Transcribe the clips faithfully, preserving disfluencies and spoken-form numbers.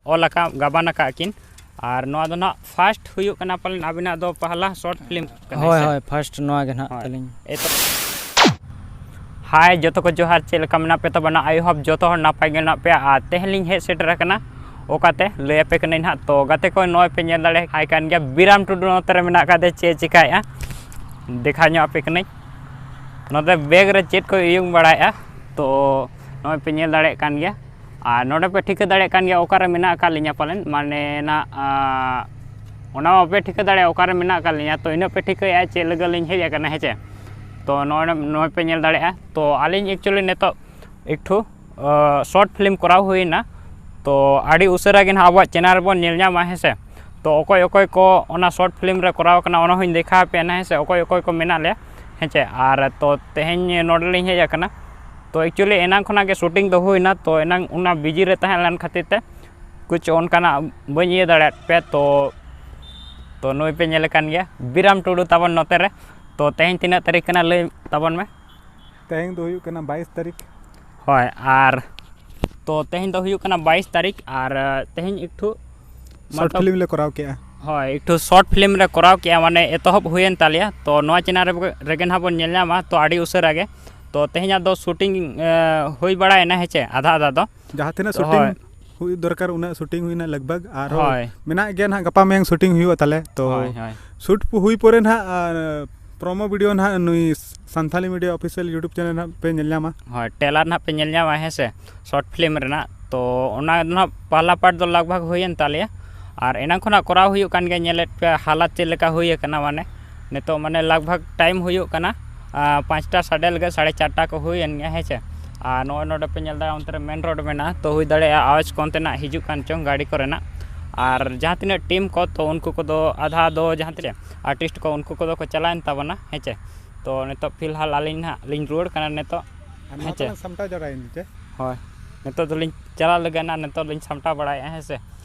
ᱚᱞ ᱟᱠᱟᱫ, ᱜᱟᱵᱟᱱ ᱟᱠᱟᱫ ᱠᱤᱱ᱾ ᱟᱨ ᱱᱚᱣᱟ ᱫᱚ ᱱᱟᱦᱟᱜ ᱯᱷᱟᱥᱴ ᱦᱩᱭᱩᱜ ᱠᱟᱱᱟ ᱯᱟᱞᱮᱱ ᱟᱹᱵᱤᱱᱟᱜ ᱫᱚ ᱯᱟᱦᱞᱟ ᱥᱚᱨᱴ ᱯᱷᱤᱞᱢ ᱠᱟᱱᱟ ᱦᱳᱭ, ᱥᱮ? ᱦᱳᱭ, ᱯᱷᱟᱥᱴ ᱱᱚᱣᱟ ᱜᱮ ᱱᱟᱦᱟᱜ ᱦᱳᱭ᱾ ᱛᱟᱹᱞᱤᱧ᱾ ᱮᱛᱚ-, ᱦᱟᱭ, ᱡᱚᱛᱚ ᱠᱚ ᱡᱚᱦᱟᱨ, ᱪᱮᱫ ᱞᱮᱠᱟ ᱢᱮᱱᱟᱜ ᱯᱮ ᱛᱟᱵᱚᱱᱟ? I hope ᱡᱚᱛᱚ ᱦᱚᱲ ᱱᱟᱯᱟᱭ ᱜᱮ ᱢᱮᱱᱟᱜ ᱯᱮᱭᱟ᱾ ᱟᱨ ᱛᱮᱦᱮᱧ ᱞᱤᱧ ᱦᱮᱡ ᱥᱮᱴᱮᱨ ᱟᱠᱟᱱᱟ ᱚᱠᱟᱛᱮ, ᱞᱟᱹᱭ ᱟᱯᱮ ᱠᱟᱹᱱᱟᱹᱧ ᱱᱟᱦᱟᱜ᱾ ᱛᱚ ᱜᱟᱛᱮ ᱠᱚ, ᱱᱚᱜᱼᱚᱭ ᱯᱮ ᱧᱮᱞ ᱫᱟᱲᱮᱭᱟᱭ ᱠᱟᱱ ᱜᱮᱭᱟ, ᱵᱤᱨᱟᱢ ᱴᱩᱰᱩ ᱱᱚᱛᱮ ᱨᱮ ᱢᱮᱱᱟᱜ ᱟᱠᱟᱫᱮ, ᱪᱮᱫ ᱮ ᱪᱮᱠᱟᱭᱮᱫᱼᱟ, ᱫᱮᱠᱷᱟᱣ ᱧᱚᱜ ᱟᱯᱮ ᱠᱟᱹᱱᱟᱹᱧ᱾ ᱱᱚᱛᱮ ᱵᱮᱜᱽ ᱨᱮ ᱪᱮᱫ ᱠᱚᱭ ᱩᱭᱩᱝ ᱵᱟᱲᱟᱭᱮᱫᱼᱟ, ᱛᱚ ᱱᱚᱜᱼᱚᱭ ᱯᱮ ᱧᱮᱞ ᱫᱟᱲᱮᱭᱟᱜ ᱠᱟᱱ ᱜᱮᱭᱟ᱾ ᱟᱨ ᱱᱚᱰᱮ ᱯᱮ ᱴᱷᱤᱠᱟᱹ ᱫᱟᱲᱮᱭᱟᱜ ᱠᱟᱱ ᱜᱮᱭᱟ ᱚᱠᱟᱨᱮ ᱢᱮᱱᱟᱜ ᱟᱠᱟᱫ ᱞᱤᱧᱟ ᱯᱟᱞᱮᱱ, ᱢᱟᱱᱮ ᱱᱟᱜ, ᱟᱸ, ᱚᱱᱟ ᱢᱟᱯᱮ ᱴᱷᱤᱠᱟᱹ ᱫᱟᱲᱮᱭᱟᱜᱼᱟ ᱚᱠᱟᱨᱮ ᱢᱮᱱᱟᱜ ᱟᱠᱟᱫ ᱞᱤᱧᱟ᱾ ᱛᱚ ᱤᱱᱟᱹᱜ ᱯᱮ ᱴᱷᱤᱠᱟᱹᱭᱮᱫᱼᱟ ᱪᱮᱫ ᱞᱟᱹᱜᱤᱫ ᱞᱤᱧ ᱦᱮᱡ ᱟᱠᱟᱱᱟ, ᱦᱮᱸ ᱪᱮ? ᱛᱚ ᱱᱚᱜᱼᱚᱭ, ᱱᱚᱜᱼᱚᱭ ᱯᱮ ᱧᱮᱞ ᱫᱟᱲᱮᱭᱟᱜᱼᱟ᱾ ᱛᱚ ᱟᱹᱞᱤᱧ actually ᱱᱤᱛᱚᱜ ᱮᱠᱴᱩ, ᱟᱸ, ᱥᱚᱨᱴ ᱯᱷᱤᱞᱢ ᱠᱚᱨᱟᱣ ᱦᱩᱭᱱᱟ᱾ ᱛᱚ ᱟᱹᱰᱤ ᱩᱥᱟᱹᱨᱟ ᱜᱮ ᱱᱟᱦᱟᱜ ᱟᱵᱚᱣᱟᱜ ᱪᱮᱱᱮᱞ ᱨᱮᱵᱚᱱ ᱧᱮᱞ ᱧᱟᱢᱟ, ᱦᱮᱸ ᱥᱮ? ᱛᱚ ᱚᱠᱚᱭ ᱚᱠᱚᱭ ᱠᱚ ᱚᱱᱟ ᱥᱚᱨᱴ ᱯᱷᱤᱞᱢ ᱨᱮ ᱠᱚᱨᱟᱣ ᱠᱟᱱᱟ, ᱚᱱᱟ ᱦᱚᱸᱧ ᱫᱮᱠᱷᱟᱣ ᱟᱯᱮᱭᱟ ᱱᱟᱦᱟᱜ, ᱦᱮᱸ ᱥᱮ? ᱚᱠᱚᱭ ᱚᱠᱚᱭ ᱠᱚ ᱢᱮᱱᱟᱜ ᱞᱮᱭᱟ, ᱦᱮᱸ ᱪᱮ? ᱟᱨ ᱛᱚ ᱛᱮᱦᱮᱧ ᱱᱚᱰᱮ ᱞᱤᱧ ᱦᱮᱡ ᱟᱠᱟᱱᱟ᱾ ᱛᱚ actually ᱮᱱᱟᱝ ᱠᱷᱚᱱᱟᱜ ᱜᱮ ᱥᱩᱴᱤᱝ ᱫᱚ ᱦᱩᱭᱱᱟ, ᱛᱚ ᱮᱱᱟᱝ ᱚᱱᱟ ᱵᱤᱡᱤ ᱨᱮ ᱛᱟᱦᱮᱸ ᱞᱮᱱ ᱠᱷᱟᱹᱛᱤᱨ ᱛᱮ ᱠᱩᱪ ᱚᱱᱠᱟᱱᱟᱜ ᱵᱟᱹᱧ ᱤᱭᱟᱹ ᱫᱟᱲᱮᱭᱟᱫ ᱯᱮᱭᱟ᱾ ᱛᱚ, ᱛᱚ ᱱᱩᱭ ᱯᱮ ᱧᱮᱞᱮ ᱠᱟᱱ ᱜᱮᱭᱟ, ᱵᱤᱨᱟᱢ ᱴᱩᱰᱩ ᱛᱟᱵᱚᱱ ᱱᱚᱛᱮ ᱨᱮ᱾ ᱛᱚ ᱛᱮᱦᱮᱧ ᱛᱤᱱᱟᱹᱜ ᱛᱟᱹᱨᱤᱠᱷ ᱠᱟᱱᱟ, ᱞᱟᱹᱭ ᱛᱟᱵᱚᱱ ᱢᱮ᱾ ᱛᱮᱦᱮᱧ ᱫᱚ ᱦᱩᱭᱩᱜ ᱠᱟᱱᱟ ᱵᱟᱭᱤᱥ ᱛᱟᱹᱨᱤᱠᱷ᱾ ᱦᱳᱭ, ᱟᱨ ᱛᱚ ᱛᱮᱦᱮᱧ ᱫᱚ ᱦᱩᱭᱩᱜ ᱠᱟᱱᱟ ᱵᱟᱭᱤᱥ ᱛᱟᱹᱨᱤᱠᱷ, ᱟᱨ, ᱟᱸ, ᱛᱮᱦᱮᱧ ᱮᱠᱴᱩ ᱥᱚᱨᱴ ᱢᱚᱛᱞᱚᱵ ᱯᱷᱤᱞᱢ ᱞᱮ ᱠᱚᱨᱟᱣ ᱠᱮᱜᱼᱟ᱾ ᱦᱳᱭ, ᱮᱠᱴᱩ ᱥᱚᱨᱴ ᱯᱷᱤᱞᱢ ᱞᱮ ᱠᱚᱨᱟᱣ ᱠᱮᱜᱼᱟ, ᱢᱟᱱᱮ ᱮᱛᱚᱦᱚᱵ ᱦᱩᱭᱮᱱ ᱛᱟᱞᱮᱭᱟ᱾ ᱛᱚ ᱱᱚᱣᱟ ᱪᱮᱱᱮᱞ ᱨᱮ, ᱨᱮᱜᱮ ᱱᱟᱦᱟᱜ ᱵᱚᱱ ᱧᱮᱞ ᱧᱟᱢᱟ᱾ ᱛᱚ ᱟᱹᱰᱤ ᱩᱥᱟᱹᱨᱟ ᱜᱮ, ᱛᱚ ᱛᱮᱦᱮᱧᱟᱜ ᱫᱚ ᱥᱩᱴᱤᱝ, ᱮᱸ, ᱦᱩᱭ ᱵᱟᱲᱟᱭᱮᱱᱟ, ᱦᱮᱸ ᱪᱮ, ᱟᱫᱷᱟ ᱟᱫᱷᱟ ᱫᱚ᱾ ᱡᱟᱦᱟᱸ ᱛᱤᱱᱟᱹᱜ ᱛᱚ ᱥᱩᱴᱤᱝ ᱦᱳᱭ᱾ ᱦᱩᱭ ᱫᱚᱨᱠᱟᱨ, ᱩᱱᱟᱹᱜ ᱥᱩᱴᱤᱝ ᱦᱩᱭᱱᱟ ᱞᱟᱜᱽ ᱵᱷᱟᱜᱽ, ᱟᱨᱦᱚᱸ ᱦᱳᱭ᱾ ᱢᱮᱱᱟᱜ ᱜᱮᱭᱟ ᱱᱟᱦᱟᱜ, ᱜᱟᱯᱟ ᱢᱮᱭᱟᱝ ᱥᱩᱴᱤᱝ ᱦᱩᱭᱩᱜᱼᱟ ᱛᱟᱞᱮ᱾ ᱛᱚ ᱦᱳᱭ, ᱦᱳᱭ᱾ ᱥᱩᱴ ᱯᱩ-, ᱦᱩᱭ ᱯᱚᱨᱮ ᱱᱟᱦᱟᱜ, ᱟᱨ, ᱯᱨᱳᱢᱳ ᱵᱷᱤᱰᱤᱭᱳ ᱱᱟᱦᱟᱜ ᱱᱩᱭ Santali media official YouTube channel ᱱᱟᱦᱟᱜ ᱯᱮ ᱧᱮᱞ ᱧᱟᱢᱟ᱾ ᱦᱳᱭ, ᱴᱨᱮᱞᱟᱨ ᱱᱟᱦᱟᱜ ᱯᱮ ᱧᱮᱞ ᱧᱟᱢᱟ, ᱦᱮᱸ ᱥᱮ, ᱥᱚᱨᱴ ᱯᱷᱤᱞᱢ ᱨᱮᱱᱟᱜ᱾ ᱛᱚ ᱚᱱᱟ ᱫᱚ ᱱᱟᱦᱟᱜ ᱯᱟᱦᱞᱟ ᱯᱟᱨᱴ ᱫᱚ ᱞᱟᱜᱽ ᱵᱷᱟᱜᱽ ᱦᱩᱭᱮᱱ ᱛᱟᱞᱮᱭᱟ, ᱟᱨ ᱮᱱᱟᱝ ᱠᱷᱚᱱᱟᱜ ᱠᱚᱨᱟᱣ ᱦᱩᱭᱩᱜ ᱠᱟᱱ ᱜᱮᱭᱟ᱾ ᱧᱮᱞᱮᱫ ᱯᱮ ᱦᱟᱞᱟᱛ ᱪᱮᱫ ᱞᱮᱠᱟ ᱦᱩᱭ ᱟᱠᱟᱱᱟ, ᱢᱟᱱᱮ ᱱᱤᱛᱚᱜ ᱢᱟᱱᱮ ᱞᱟᱜᱽ ᱵᱷᱟᱜᱽ ᱴᱟᱭᱤᱢ ᱦᱩᱭᱩᱜ ᱠᱟᱱᱟ, ᱟᱸ, ᱯᱟᱸᱪᱴᱟ ᱥᱟᱰᱮ ᱞᱟᱹᱜᱤᱫ, ᱥᱟᱲᱮ ᱪᱟᱨᱴᱟ ᱠᱚ ᱦᱩᱭᱮᱱ ᱜᱮᱭᱟ, ᱦᱮᱸ ᱪᱮ᱾ ᱟᱨ ᱱᱚᱜᱼᱚᱭ ᱱᱚᱰᱮ ᱯᱮ ᱧᱮᱞ ᱫᱟᱲᱮᱭᱟᱜᱼᱟ, ᱚᱱᱛᱮ ᱨᱮ ᱢᱮᱱ ᱨᱳᱰ ᱢᱮᱱᱟᱜᱼᱟ, ᱛᱚ ᱦᱩᱭ ᱫᱟᱲᱮᱭᱟᱜᱼᱟ ᱟᱣᱟᱡᱽ ᱠᱚ ᱚᱱᱛᱮᱱᱟᱜ ᱦᱤᱡᱩᱜ ᱠᱟᱱ ᱪᱚᱝ ᱜᱟᱹᱰᱤ ᱠᱚᱨᱮᱱᱟᱜ᱾ ᱟᱨ ᱡᱟᱦᱟᱸ ᱛᱤᱱᱟᱹᱜ ᱴᱤᱢ ᱠᱚ, ᱛᱚ ᱩᱱᱠᱩ ᱠᱚᱫᱚ ᱟᱫᱷᱟ ᱫᱚ ᱡᱟᱦᱟᱸ ᱛᱤᱱᱟᱹᱜ ᱟᱨᱴᱤᱥᱴ ᱠᱚ, ᱩᱱᱠᱩ ᱠᱚᱫᱚ ᱠᱚ ᱪᱟᱞᱟᱣᱮᱱ ᱛᱟᱵᱚᱱᱟ, ᱦᱮᱸ ᱪᱮ᱾ ᱛᱚ ᱱᱤᱛᱚᱜ ᱯᱷᱤᱞᱦᱟᱞ ᱟᱹᱞᱤᱧ ᱱᱟᱦᱟᱜ ᱞᱤᱧ ᱨᱩᱣᱟᱹᱲ ᱠᱟᱱᱟ ᱱᱤᱛᱚᱜ, ᱟᱨ ᱱᱚᱣᱟ ᱦᱮᱸ ᱪᱮ᱾ ᱛᱟᱞᱟᱝ ᱥᱟᱢᱴᱟᱣ ᱡᱟᱣᱨᱟᱭᱮᱱ ᱪᱮ? ᱦᱳᱭ, ᱱᱤᱛᱚᱜ ᱫᱚᱞᱤᱧ ᱪᱟᱞᱟᱜ ᱞᱟᱹᱜᱤᱫ ᱱᱟᱦᱟᱜ, ᱱᱤᱛᱚᱜ ᱞᱤᱧ ᱥᱟᱢᱴᱟᱣ ᱵᱟᱲᱟᱭᱮᱫᱼᱟ, ᱦᱮᱸ ᱥᱮ᱾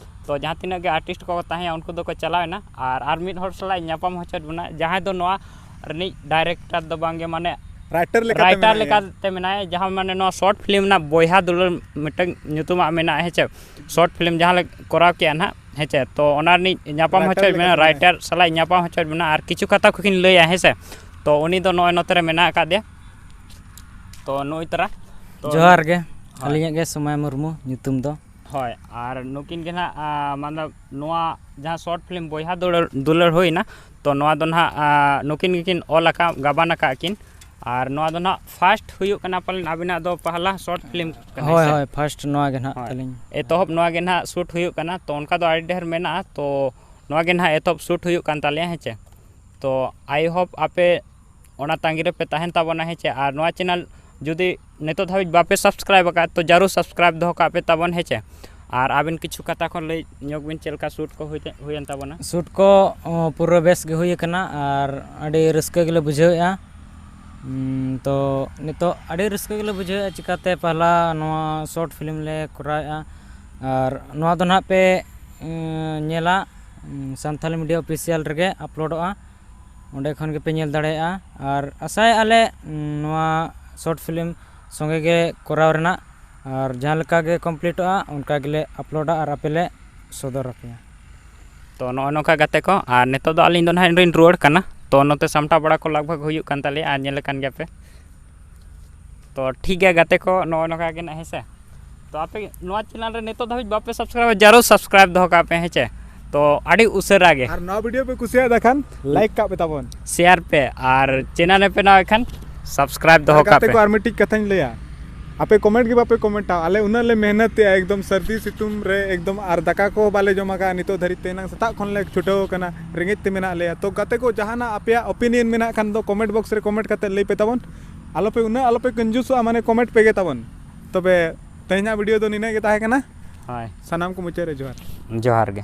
ᱛᱚ ᱡᱟᱦᱟᱸ ᱛᱤᱱᱟᱹᱜ ᱜᱮ ᱟᱨᱴᱤᱥᱴ ᱠᱚᱠᱚ ᱛᱟᱦᱮᱸᱭᱟ, ᱩᱱᱠᱩ ᱫᱚᱠᱚ ᱪᱟᱞᱟᱣᱮᱱᱟ, ᱟᱨ, ᱟᱨ ᱢᱤᱫ ᱦᱚᱲ ᱥᱟᱞᱟᱜ ᱤᱧ ᱧᱟᱯᱟᱢ ᱦᱚᱪᱚᱭᱮᱫ ᱵᱚᱱᱟ, ᱡᱟᱦᱟᱸᱭ ᱫᱚ ᱱᱚᱣᱟ ᱨᱤᱱᱤᱡ ᱰᱟᱭᱨᱮᱠᱴᱚᱨ ᱫᱚ ᱵᱟᱝᱜᱮ, ᱢᱟᱱᱮ ᱨᱟᱭᱴᱟᱨ ᱞᱮᱠᱟᱛᱮ ᱨᱟᱭᱴᱟᱨ ᱢᱮᱱᱟᱭᱟ᱾ ᱞᱮᱠᱟᱛᱮ ᱢᱮᱱᱟᱭᱟ, ᱡᱟᱦᱟᱸ ᱢᱟᱱᱮ ᱱᱚᱣᱟ ᱥᱚᱨᱴ ᱯᱷᱤᱞᱢ ᱨᱮᱱᱟᱜ ᱵᱚᱭᱦᱟ ᱫᱩᱞᱟᱹᱲ ᱢᱤᱫᱴᱟᱝ ᱧᱩᱛᱩᱢᱟᱜ ᱢᱮᱱᱟᱜᱼᱟ, ᱦᱮᱸ ᱪᱮ? ᱥᱚᱨᱴ ᱯᱷᱤᱞᱢ ᱡᱟᱦᱟᱸ ᱞᱮ ᱠᱚᱨᱟᱣ ᱠᱮᱜᱼᱟ ᱱᱟᱦᱟᱜ, ᱦᱮᱸ ᱪᱮ? ᱛᱚ ᱚᱱᱟ ᱨᱤᱱᱤᱡ ᱧᱟᱯᱟᱢ ᱨᱟᱭᱴᱟᱨ ᱦᱚᱪᱚᱭᱮᱫ ᱞᱮᱠᱟᱛᱮ ᱵᱮᱱᱟ, ᱢᱮᱱᱟᱭᱟ᱾ ᱨᱟᱭᱴᱟᱨ ᱥᱟᱞᱟᱜ ᱧᱟᱯᱟᱢ ᱦᱚᱪᱚᱭᱮᱫ ᱵᱮᱱᱟ ᱟᱨ ᱠᱤᱪᱷᱩ ᱠᱟᱛᱷᱟ ᱠᱚᱠᱤᱱ ᱞᱟᱹᱭᱟ, ᱦᱮᱸ ᱥᱮ? ᱛᱚ ᱩᱱᱤ ᱫᱚ ᱱᱚᱜᱼᱚᱭ ᱱᱚᱛᱮ ᱨᱮ ᱢᱮᱱᱟᱜ ᱟᱠᱟᱫᱮᱭᱟ᱾ ᱛᱚ ᱱᱩᱭ ᱛᱟᱨᱟ, ᱛᱚ ᱡᱚᱦᱟᱨ ᱜᱮ᱾ ᱦᱳᱭ᱾ ᱟᱹᱞᱤᱧᱟᱜ ᱜᱮ ᱥᱚᱢᱟᱭ ᱢᱩᱨᱢᱩ ᱧᱩᱛᱩᱢ ᱫᱚ᱾ ᱦᱳᱭ, ᱟᱨ ᱱᱩᱠᱤᱱ ᱜᱮ ᱱᱟᱦᱟᱜ, ᱟ, ᱢᱟᱱᱮ ᱱᱚᱣᱟ ᱡᱟᱦᱟᱸ ᱥᱚᱨᱴ ᱯᱷᱤᱞᱢ ᱵᱚᱭᱦᱟ ᱫᱩᱞᱟᱹᱲ, ᱫᱩᱞᱟᱹᱲ ᱦᱩᱭᱱᱟ, ᱛᱚ ᱱᱚᱣᱟ ᱫᱚ ᱱᱟᱦᱟᱜ, ᱟ, ᱱᱩᱠᱤᱱ ᱜᱮᱠᱤᱱ ᱚᱞ ᱟᱠᱟᱫ, ᱜᱟᱵᱟᱱ ᱟᱠᱟᱫ ᱠᱤᱱ᱾ ᱟᱨ ᱱᱚᱣᱟ ᱫᱚ ᱱᱟᱦᱟᱜ ᱯᱷᱟᱥᱴ ᱦᱩᱭᱩᱜ ᱠᱟᱱᱟ ᱯᱟᱞᱮᱱ ᱟᱵᱤᱱᱟᱜ ᱫᱚ ᱯᱟᱦᱞᱟ ᱥᱚᱨᱴ ᱯᱷᱤᱞᱢ ᱠᱟᱱᱟ, ᱦᱳᱭ, ᱥᱮ? ᱦᱳᱭ, ᱯᱷᱟᱥᱴ ᱱᱚᱣᱟ ᱜᱮ ᱱᱟᱦᱟᱜ ᱦᱳᱭ᱾ ᱛᱟᱹᱞᱤᱧ᱾ ᱮᱛᱚᱦᱚᱵ ᱱᱚᱣᱟ ᱜᱮ ᱱᱟᱦᱟᱜ ᱥᱩᱴ ᱦᱩᱭᱩᱜ ᱠᱟᱱᱟ, ᱛᱚ ᱚᱱᱠᱟ ᱫᱚ ᱟᱹᱰᱤ ᱰᱷᱮᱨ ᱢᱮᱱᱟᱜᱼᱟ, ᱛᱚ ᱱᱚᱣᱟ ᱜᱮ ᱱᱟᱦᱟᱜ ᱮᱛᱚᱦᱚᱵ ᱥᱩᱴ ᱦᱩᱭᱩᱜ ᱠᱟᱱ ᱛᱟᱞᱮᱭᱟ, ᱦᱮᱸ ᱪᱮ? ᱛᱚ I hope ᱟᱯᱮ ᱚᱱᱟ ᱛᱟᱺᱜᱤ ᱨᱮᱯᱮ ᱛᱟᱦᱮᱱ ᱛᱟᱵᱚᱱᱟ, ᱦᱮᱸ ᱪᱮ? ᱟᱨ ᱱᱚᱣᱟ ᱪᱮᱱᱮᱞ ᱡᱩᱫᱤ ᱱᱤᱛᱚᱜ ᱫᱷᱟᱹᱵᱤᱡ ᱵᱟᱯᱮ ᱥᱟᱵᱥᱠᱨᱟᱭᱤᱵ ᱟᱠᱟᱫ, ᱛᱚ ᱡᱟᱹᱨᱩᱲ ᱥᱟᱵᱥᱠᱨᱟᱭᱤᱵ ᱫᱚᱦᱚ ᱠᱟᱜ ᱯᱮ ᱛᱟᱵᱚᱱ, ᱦᱮᱸ ᱪᱮ? ᱟᱨ ᱟᱵᱮᱱ ᱠᱤᱪᱷᱩ ᱠᱟᱛᱷᱟ ᱠᱚ ᱞᱟᱹᱭ ᱧᱚᱜ ᱵᱤᱱ, ᱪᱮᱫ ᱞᱮᱠᱟ ᱥᱩᱴ ᱠᱚ ᱦᱩᱭ ᱛᱮ-, ᱦᱩᱭᱮᱱ ᱛᱟᱵᱚᱱᱟ? ᱥᱩᱴ ᱠᱚ, ᱚ, ᱯᱩᱨᱟᱹ ᱵᱮᱥ ᱜᱮ ᱦᱩᱭ ᱟᱠᱟᱱᱟ ᱟᱨ ᱟᱹᱰᱤ ᱨᱟᱹᱥᱠᱟᱹ ᱜᱮᱞᱮ ᱵᱩᱡᱷᱟᱹᱣᱮᱫᱼᱟ᱾ ᱩᱸ, ᱛᱚ ᱱᱤᱛᱚᱜ ᱟᱹᱰᱤ ᱨᱟᱹᱥᱠᱟᱹ ᱜᱮᱞᱮ ᱵᱩᱡᱷᱟᱹᱣᱮᱫᱼᱟ, ᱪᱤᱠᱟᱹᱛᱮ ᱯᱟᱦᱞᱟ ᱱᱚᱣᱟ ᱥᱚᱨᱴ ᱯᱷᱤᱞᱢ ᱞᱮ ᱠᱚᱨᱟᱣᱮᱫᱼᱟ᱾ ᱟᱨ ᱱᱚᱣᱟ ᱫᱚ ᱱᱟᱦᱟᱜ ᱯᱮ, ᱩᱸ, ᱧᱮᱞᱟ, ᱩᱸ, ᱥᱟᱱᱛᱷᱟᱞᱤ ᱢᱤᱰᱤᱭᱟ ᱚᱯᱷᱤᱥᱤᱭᱟᱞ ᱨᱮᱜᱮ ᱟᱯᱞᱳᱰᱚᱜᱼᱟ᱾ ᱚᱸᱰᱮ ᱠᱷᱚᱱ ᱜᱮᱯᱮ ᱧᱮᱞ ᱫᱟᱲᱮᱭᱟᱜᱼᱟ᱾ ᱟᱨ ᱟᱥᱟᱭᱮᱫᱼᱟ ᱞᱮ, ᱩᱸ, ᱱᱚᱣᱟ ᱥᱚᱨᱴ ᱯᱷᱤᱞᱢ ᱥᱚᱸᱜᱮ ᱜᱮ ᱠᱚᱨᱟᱣ ᱨᱮᱱᱟᱜ, ᱟᱨ ᱡᱟᱦᱟᱸ ᱞᱮᱠᱟ ᱜᱮ ᱠᱚᱢᱯᱞᱤᱴᱚᱜᱼᱟ, ᱚᱱᱠᱟ ᱜᱮᱞᱮ ᱟᱯᱞᱳᱰᱟ ᱟᱨ ᱟᱯᱮ ᱞᱮ ᱥᱚᱫᱚᱨ ᱟᱯᱮᱭᱟ᱾ ᱛᱚ ᱱᱚᱜᱼᱚᱭ ᱱᱚᱝᱠᱟ ᱜᱟᱛᱮ ᱠᱚ, ᱟᱨ ᱱᱤᱛᱚᱜ ᱫᱚ ᱟᱹᱞᱤᱧ ᱫᱚ ᱱᱟᱦᱟᱜ ᱞᱤᱧ ᱨᱩᱣᱟᱹᱲ ᱠᱟᱱᱟ᱾ ᱛᱚ ᱱᱚᱛᱮ ᱥᱟᱢᱴᱟᱣ ᱵᱟᱲᱟ ᱠᱚ ᱞᱟᱜᱽ ᱵᱷᱟᱜᱽ ᱦᱩᱭᱩᱜ ᱠᱟᱱ ᱛᱟᱞᱮᱭᱟ, ᱟᱨ ᱧᱮᱞ ᱟᱠᱟᱱ ᱜᱮᱭᱟ ᱯᱮ᱾ ᱛᱚ ᱴᱷᱤᱠ ᱜᱮᱭᱟ ᱜᱟᱛᱮ ᱠᱚ, ᱱᱚᱜᱼᱚᱭ ᱱᱚᱝᱠᱟ ᱜᱮ ᱱᱟᱦᱟᱜ, ᱦᱮᱸ ᱥᱮ? ᱛᱚ ᱟᱯᱮ ᱱᱚᱣᱟ ᱪᱮᱱᱮᱞ ᱨᱮ ᱱᱤᱛᱚᱜ ᱫᱷᱟᱹᱵᱤᱡ ᱵᱟᱯᱮ ᱥᱟᱵᱥᱠᱨᱟᱭᱤᱵ, ᱡᱟᱹᱨᱩᱲ ᱥᱟᱵᱥᱠᱨᱟᱭᱤᱵ ᱫᱚᱦᱚ ᱠᱟᱜ ᱯᱮ, ᱦᱮᱸ ᱪᱮ? ᱛᱚ ᱟᱹᱰᱤ ᱩᱥᱟᱹᱨᱟ ᱜᱮ᱾ ᱟᱨ ᱱᱚᱣᱟ ᱵᱷᱤᱰᱤᱭᱳ ᱯᱮ ᱠᱩᱥᱤᱭᱟᱜ ᱠᱷᱟᱱ ᱞᱟᱭᱤᱠ ᱠᱟᱜ ᱯᱮ ᱛᱟᱵᱚᱱ᱾ ᱥᱮᱭᱟᱨ ᱯᱮ, ᱟᱨ ᱪᱮᱱᱮᱞ ᱨᱮ ᱯᱮ ᱱᱟᱣᱟ ᱠᱷᱟᱱ ᱥᱟᱵᱥᱠᱨᱟᱭᱤᱵ ᱫᱚᱦᱚ ᱟᱨ ᱠᱟᱜ ᱜᱟᱛᱮ ᱯᱮ᱾ ᱠᱚ, ᱟᱨ ᱢᱤᱫᱴᱤᱡ ᱠᱟᱛᱷᱟᱧ ᱞᱟᱹᱭᱟ, ᱟᱯᱮ ᱠᱚᱢᱮᱱᱴ ᱜᱮ ᱵᱟᱯᱮ ᱠᱚᱢᱮᱱᱴᱟ᱾ ᱟᱞᱮ ᱩᱱᱟᱹᱜ ᱞᱮ ᱢᱮᱦᱱᱚᱛᱮᱜᱼᱟ, ᱮᱠᱫᱚᱢ ᱥᱟᱹᱨᱫᱤ ᱥᱤᱛᱩᱝ ᱨᱮ ᱮᱠᱫᱚᱢ, ᱟᱨ ᱫᱟᱠᱟ ᱠᱚᱦᱚᱸ ᱵᱟᱞᱮ ᱡᱚᱢ ᱟᱠᱟᱫᱼᱟ ᱱᱤᱛᱚᱜ ᱫᱷᱟᱹᱨᱤᱡ ᱛᱮ᱾ ᱮᱱᱟᱝ ᱥᱮᱛᱟᱜ ᱠᱷᱚᱱ ᱞᱮ ᱪᱷᱩᱴᱟᱹᱣ ᱟᱠᱟᱱᱟ, ᱨᱮᱸᱜᱮᱡ ᱛᱮ ᱢᱮᱱᱟᱜ ᱞᱮᱭᱟ᱾ ᱛᱚ ᱜᱟᱛᱮ ᱠᱚ, ᱡᱟᱦᱟᱱᱟᱜ ᱟᱯᱮᱭᱟᱜ ᱚᱯᱤᱱᱤᱭᱚᱱ ᱢᱮᱱᱟᱜ ᱠᱷᱟᱱ ᱫᱚ ᱠᱚᱢᱮᱱᱴ ᱵᱚᱠᱥ ᱨᱮ ᱠᱚᱢᱮᱱᱴ ᱠᱟᱛᱮ ᱞᱟᱹᱭ ᱯᱮ ᱛᱟᱵᱚᱱ᱾ ᱟᱞᱚᱯᱮ, ᱩᱱᱟᱹᱜ ᱟᱞᱚᱯᱮ ᱠᱚᱧᱡᱩᱥᱚᱜᱼᱟ, ᱢᱟᱱᱮ ᱠᱚᱢᱮᱱᱴ ᱯᱮᱜᱮ ᱛᱟᱵᱚᱱ᱾ ᱛᱚᱵᱮ ᱛᱮᱦᱮᱧᱟᱜ ᱵᱷᱤᱰᱤᱭᱳ ᱫᱚ ᱱᱤᱱᱟᱹᱜ ᱜᱮ ᱛᱟᱦᱮᱸ ᱠᱟᱱᱟ᱾ ᱦᱳᱭ᱾ ᱥᱟᱱᱟᱢ ᱠᱚ ᱢᱩᱪᱟᱹᱫ ᱨᱮ ᱡᱚᱦᱟᱨ᱾ ᱡᱚᱦᱟᱨ ᱜᱮ᱾